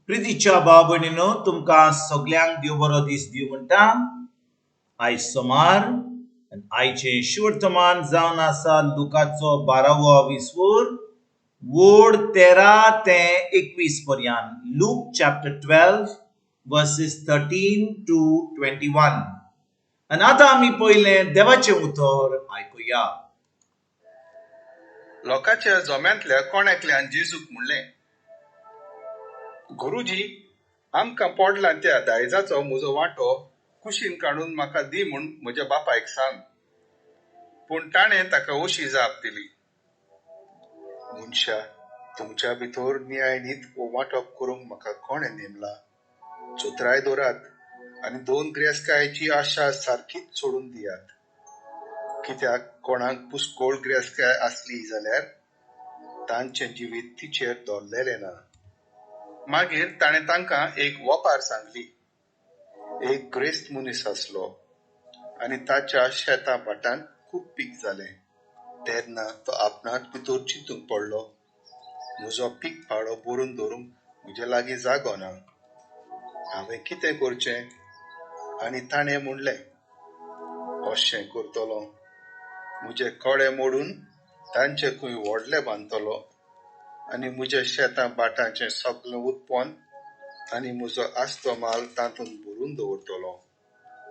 प्रितीच्या भाव भयणीनो, तुमकां सगल्यांक देव बरो दीस दिवं म्हणटा. आयज सोमार आनी आयचें शुवर्तमान जावन आसा लुकाचो बारावो विसवूर वोड 13 ते 21 पर्यंत. Luke chapter 12 verses 13 to 21. आनी आतां आमी पयलें देवाचें उतर आयकुया. लोकांच्या जम्यांतल्या कोण एकल्यान जेजूक म्हणलें, गुरुजी, आमकां पडला त्या दायजाचो म्हजो वांटो कुशीन काडून म्हाका दी म्हूण म्हज्या बापायक सांग. पूण ताणें ताका अशी जाप दिली, मनशा, तुमच्या भितर न्याय नीत वो वांटप करूंक म्हाका कोणें नेमला? चतुराय दवरात आनी दोन गिरेस्तकायेची आशा सारकीच सोडून दियात. कित्याक कोणाक पुस्कोळ गिरेस्तकाय आसली जाल्यार तांचें जिवीत तिचेर दवरलेलें ना. मागीर ताणें तांकां एक वपार सांगली. एक ग्रेस्त मनीस आसलो आनी ताच्या शेता भाटांत खूब पीक जालें. तेन्ना तो आपणाक भितर चिंतूंक पडलो, म्हजो पीक पाडो भरून दवरूंक म्हजे लागीं जागो ना, हांवें कितें करचें? आनी ताणें म्हणलें, अशें करतलो, म्हजे कडे मोडून तांचे खंय व्हडले बांदतलो आनी म्हज्या शेतां भाटांचें सगळें उत्पन्न आनी म्हजो आसतो माल तातूंत भरून दवरतलो.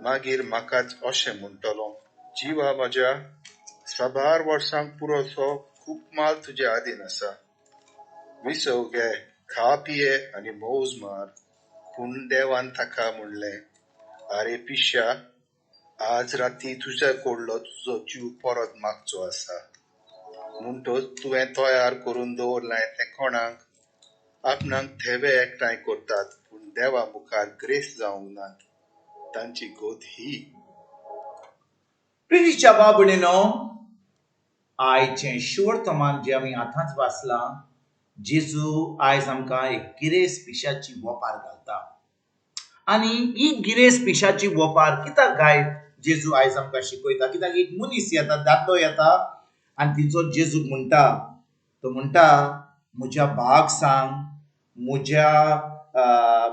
मागीर म्हाकाच अशें म्हणटलो, जिवा म्हज्या, साबार वर्सांक पुरोसो खूब माल तुजे आदीन आसा, विसव घे, खा पिये आनी मौज मार. पूण देवान ताका म्हणलें, आरे पिश्या, आज राती तुज्या कडलो तुजो जीव परत मागचो आसा, म्हणटच तुवें तयार करून दवरलां तें कोणाक? आपणाक थेवे एकठांय करतात पूण देवा मुखार ग्रेस जावंक नात, तांची गत ही. प्रितीच्या भाव भयणीनो, आयचें शुवर्तमान जें आमी आतांच वाचलां, जेजू आयज आमकां एक गिरेस्त पिशाची वपार घालता. आनी ही गिरेस्त पिशाची वपार कित्याक गाय जेजू आयज आमकां शिकयता? कित्याक एक मनीस येता, दादलो येता आनी तिचो जेजूक म्हणटा, तो म्हणटा, म्हज्या भावाक सांग म्हज्या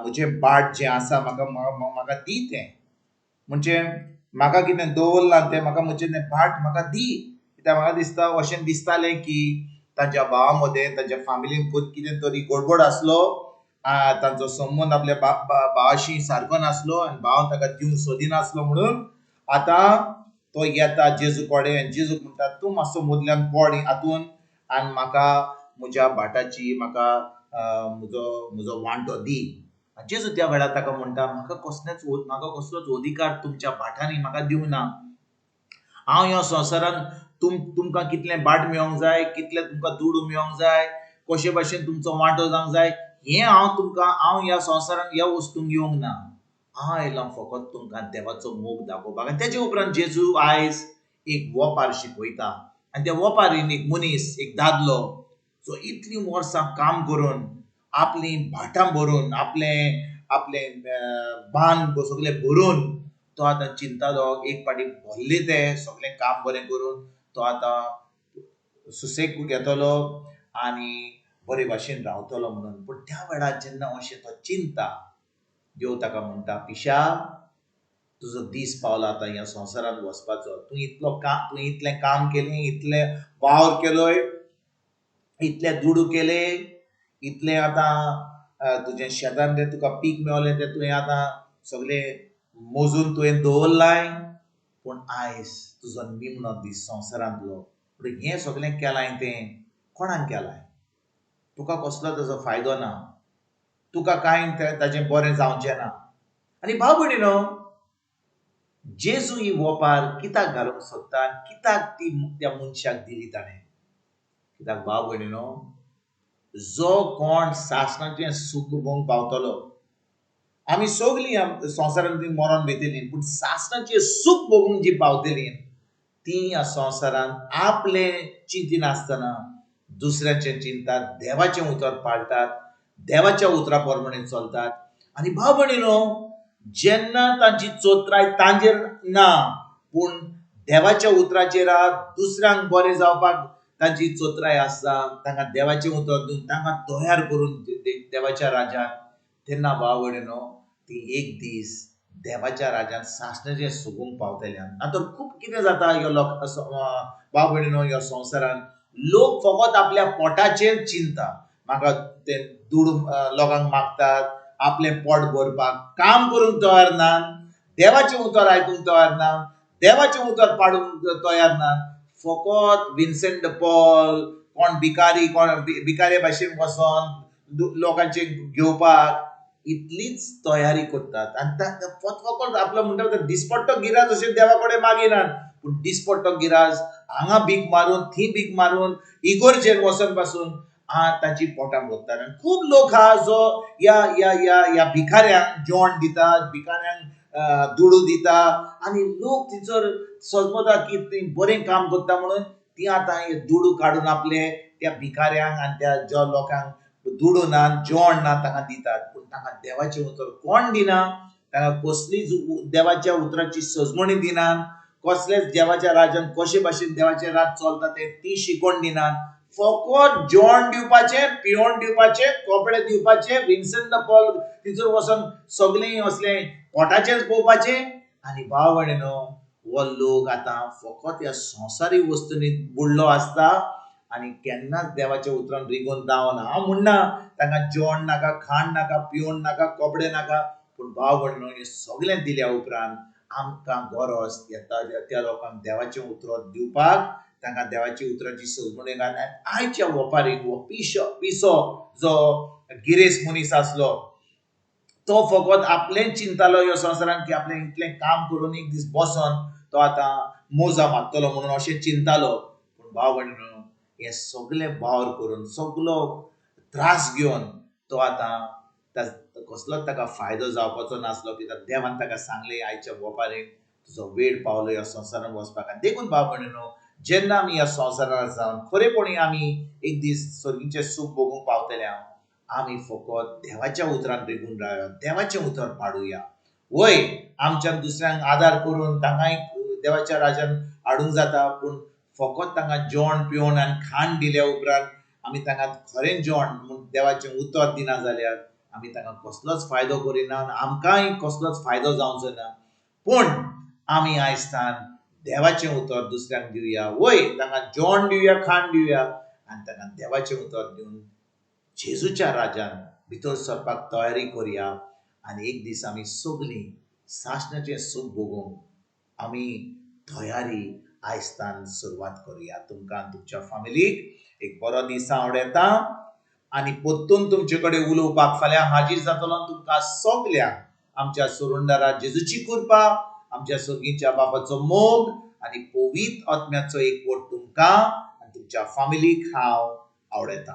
म्हजें बाट जें आसा म्हाका म्हाका दी तें, म्हणजे म्हाका कितें दवरलां तें म्हाका म्हजें तें भाट म्हाका दी. कित्याक म्हाका दिसता अशें दिसतालें की तांच्या भावा मदें तांच्या फामिलीन कितें तरी गडबड आसलो, तांचो संबंद आपल्या भावाशी सारको नासलो आनी भाव ताका दिवंक सोदिनासलो, म्हणून आतां तो येता जेजू कडेन आनी जेजूक म्हणटा, तूं मातसो मदल्यान पड हातून आनी म्हाका म्हज्या भाटाची म्हाका म्हजो म्हजो वांटो दी. जेजू त्या वेळार ताका म्हणटा, म्हाका कसलेच म्हाका कसलोच अधिकार तुमच्या भाटांनी म्हाका दिवंक ना. हांव ह्या संवसारांत तुमकां कितलें भाट मेळोंक जाय, कितलें तुमकां दुडू मेळोंक जाय, कशे भाशेन तुमचो वांटो जावंक जाय, हें हांव तुमकां हांव ह्या संवसारांत ह्या वस्तूंक येवंक ना. हांव आयलां फकत तुमकां देवाचो मोग दाखोवपाक. आनी तेजे उपरांत जेजू आयज एक वपार शिकयता आनी त्या वपारीन एक मनीस, एक दादलो जो इतलीं वर्सां काम करून आपलीं भाटां भरून आपलें आपलें बांद सगलें भरून तो आतां चिंतालो, एक पाटी भरले तें सगलें काम बरें करून तो आतां सुसेग घेतलो आनी बरे भाशेन रावतलो म्हणून. पूण त्या वेळार जेन्ना अशें तो चिंता, देव ताका म्हणटा, पिशा, तुजो दीस पावला आतां ह्या संवसारांत वचपाचो. तूं इतलो काम, तूं इतलें काम केलें, इतलें वावर केलोय, इतले दुडू केले, इतलें आतां तुजें शेतान तें तुका पीक मेवलें तें तुवें आतां सगळें मोजून तुवें दवरलाय, पूण आयज तुजो निमणो दीस संवसारांतलो. पूण हें सगळें केलां तें कोणाक केलां? तुका कसलो ताजो फायदो ना, तुका कांय ताजें बरें जावचें ना. आनी भाव भयणीनो, जेजू ही वपार कित्याक घालूंक सोदता, कित्याक ती त्या मनशाक दिली ताणें? कित्याक भाव भयणीनो, जो कोण सासणाचें सूख भोगूंक पावतलो, आमी सगलीं संवसारांत ती मरोन वयतलीं, पूण सासणाचें सूख भोगूंक जी पावतलीं ती ह्या संवसारांत आपलें चिंतिनासतना दुसऱ्याचें चिंतात, देवाचें उतर पाळटात, देवाच्या उतरा प्रमाणे चलतात. आनी भाव भयणीनो, जेन्ना तांची चोत्राय तांचेर ना पूण देवाच्या उतराचेर दुसऱ्यांक बरें जावपाक तांची चोत्राय आसता, तांकां देवाचें उतर दिवन तांकां तयार करून देवाच्या राज्यान तेन्ना भाव भयणीनो ती एक दीस देवाच्या राज्यान सासणाचें सुगूंक पावतले. ना तर खूब कितें जाता ह्यो लोक भाव भयणीनो ह्या संवसारान लोक फकत आपल्या पोटाचेर चिंता. म्हाका ते दुडू लोकांक मागतात आपलें पोट भरपाक, काम करूंक तयार ना, देवाचें उतर आयकूंक तयार ना, देवाचें उतर पाडूंक तयार ना. फकत विन्सेंट पॉल कोण भिकारी कोण भिकारे भाशेन वचोन लोकांचे घेवपाक इतलीच तयारी करतात. आनी फकत आपलो म्हणटा दिसपट्टो गिराज अशें देवा कडेन मागिनात, पूण दिसपट्टो गिराज हांगा भीक मारून थंय भीक मारून इगोर्जेर वचोन पासून तांची पोटां भरतात. आनी खूब लोक आहा जो ह्या ह्या ह्या ह्या भिकाऱ्यांक जेवण दितात, भिकाऱ्यांक दुडू दिता आनी लोक थंयसर सजमता की ती बरें काम करता म्हणून ती आतां हे दुडू काडून आपले त्या भिकाऱ्यांक आनी त्या ज्या लोकांक दुडू ना जेवण ना तांकां दितात. पूण तांकां देवाचें उतर कोण दिना, तांकां कसलीच देवाच्या उतराची सजमणी दिना, कसलेच देवाच्या राज्यान कशे भाशेन देवाचें राज चलता तें ती शिकोवण दिनात. फकत जेवण दिवपाचें, पिवण दिवपाचें, कपडे दिवपाचे, विन्सेंट the Paul थंयसर वचोन सगळें असलें पोटाचेंच पळोवपाचें. आनी भाव भयणीनो हो लोक आतां फकत ह्या संवसारीक वस्तूंनी बुडलो आसता आनी केन्नाच देवाच्या उतरान रिगोवन रावना. हांव म्हणना तांकां जेवण नाका, खाण नाका, पिवण नाका, कपडे नाका, पूण भाव भयणीनो हें सगळें दिल्या उपरांत आमकां गरज येता त्या लोकांक देवाचें उतर दिवपाक, तांकां देवाची उतराची सजमणी घालून. आयच्या वपारीक हो पिसो जो गिरेस्त मनीस आसलो तो फकत आपलेंच चिंतालो ह्या संवसारान की आपलें इतलें काम करून एक दीस बसोन तो आतां मोजा मागतलो म्हणून अशें चिंतालो. पूण भाव भयणीनो हें सगलें वावर करून सगलो त्रास घेवन तो आतां कसलोच ताका फायदो जावपाचो नासलो, कित्याक देवान ताका सांगलें आयच्या वपारीक तुजो वेळ पावलो ह्या संवसारान वचपाक. आनी देखून भाव भयणीनो जेन्ना आमी ह्या संवसारान जावन खरेपणी आमी एक दीस सर्गीचें सूख भोगूंक पावतले, आमी फकत देवाच्या उतरान रिगून रावया, देवाचें उतर पाडुया. वय आमच्यान दुसऱ्यांक आदार करून तांकांय देवाच्या राज्यान हाडूंक जाता, पूण फकत तांकां जेवण पिवण आनी खाण दिल्या उपरांत आमी तांकां खरें जेवण म्हूण देवाचें उतर दिना जाल्यार आमी तांकां कसलोच फायदो करिना आनी आमकांय कसलोच फायदो जावचो ना. पूण आमी आयजतान देवाचें उतर दुसऱ्यांक दिवया, वय तांकां जेवण दिवया, खाण दिवया आनी तांकां देवाचें उतर दिवन जेजूच्या राज्यान भितर सरपाक तयारी करुया. आनी एक दीस आमी सगळीं सासणाचें सूख भोगूंक आमी तयारी आयजतान सुरवात करुया. तुमकां तुमच्या फामिलीक एक बरो दीस आवडटा आनी परतून तुमचे कडेन उलोवपाक फाल्यां हाजीर जातलो. तुमकां सगल्यांक आमच्या सुरुंडारा जेजूची कृपा, आमच्या सर्गीच्या बापाचो मोग आनी पवित्र आत्म्याचो एकवट तुमकां आनी तुमच्या फामिलीक हांव आवडटा.